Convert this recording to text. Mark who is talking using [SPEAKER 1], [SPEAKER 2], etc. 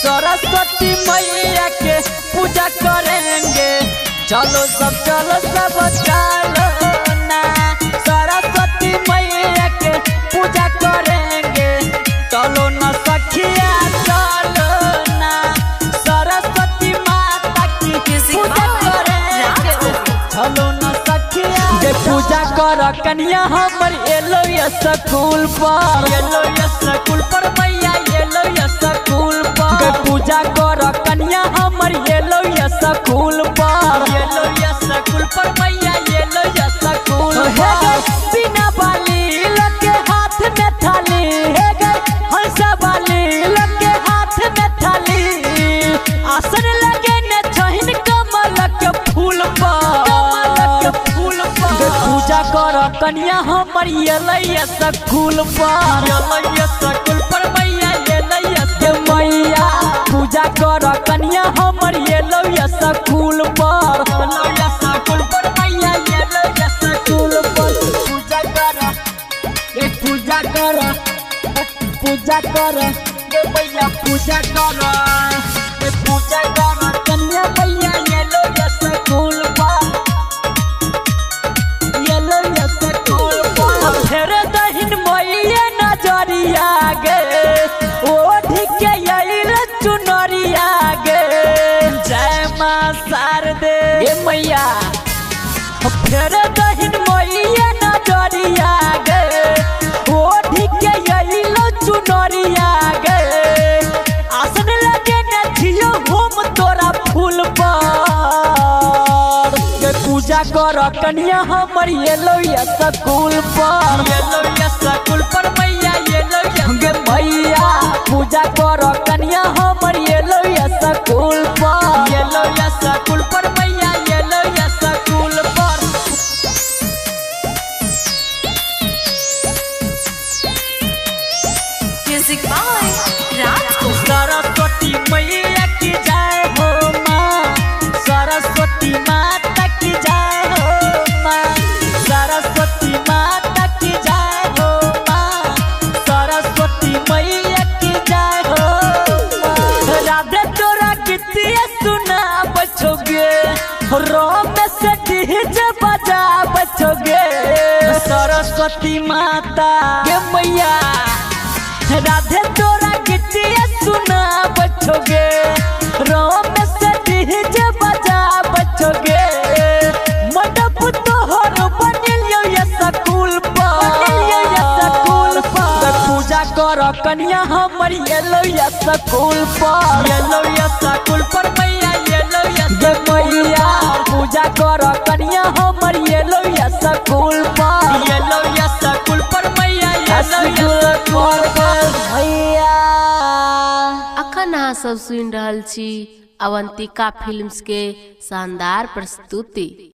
[SPEAKER 1] सरस्वती मैया के पूजा करेंगे। चलो सब चलो सब चलो ना, सरस्वती मैया के पूजा करेंगे। चलो ना सखिया चलो ना, सरस्वती माता की पूजा करेंगे। चलो ना सखिया के पूजा कर कन्या हमर एलो स्कूल पर, एलो स्कूल पर मैया एलो स्कूल पर। के पूजा कर कन्या हमर एलो स्कूल पर, एलो स्कूल पर मैया एलो स्कूल पर। बिना बाली लगे हाथ में थाली, हे गए हंसा बाली लगे हाथ में थाली। आसन लगे न छहिन कमल के फूल पर, कमल के फूल पर। पूजा कर कन्या हमर एलै स्कूल पर, एलै स्कूल पर मैया एलै मैया। पूजा कर कन्या हमर एलै स्कूल पर, एलै स्कूल पर मैया एलै स्कूल पर। पूजा कर ए पूजा कर, पूजा कर ए मैया पूजा कर, ए पूजा कर कन्या मैया एलै स्कूल पर, एलै स्कूल पर। फेर दहिन मैया नजरिया गे, ओढ़ के आइल चुनरिया गे। जय माँ शारदे गे मैया। फेर दहिन मैया नजरिया गे, ओढ़ के आइल चुनरिया गे। आसन लगे न छियो हम तोरा फूल पर। के पूजा कर कन्या हमर एलो स्कूल पर, एलो स्कूल पर मैया एलो गे मैया। पूजा कर कन्या हमर एलो स्कूल पर, एलो स्कूल पर मैया एलो school per.
[SPEAKER 2] Music by Raj Kumar.
[SPEAKER 1] Saraswati मैया की जय हो माँ, सरस्वती माता की जय हो माँ, सरस्वती माता की जय हो माँ, सरस्वती मैया की जय हो माँ। राधे तोरा गीतिया सुना बचोगे, रोम से डीजे बजा बचोगे। सरस्वती माता गे मैया, राधे तोरा गीतिया सुना बचोगे, रोम से डीजे बजा बचोगे। मंडप तोहर बनेलियो स्कूल पर, बनेलियो स्कूल पर। पूजा कर कन्या हमर एलो स्कूल पर, एलो स्कूल पर मैया एलो गे मैया। पूजा कर कन्या हमर एलो स्कूल पर, एलो स्कूल पर मैया एलो स्कूल पर मैया।
[SPEAKER 2] अखन अहाँ सब सुनि रहल छी अवंतिका फिल्म्स के शानदार प्रस्तुति।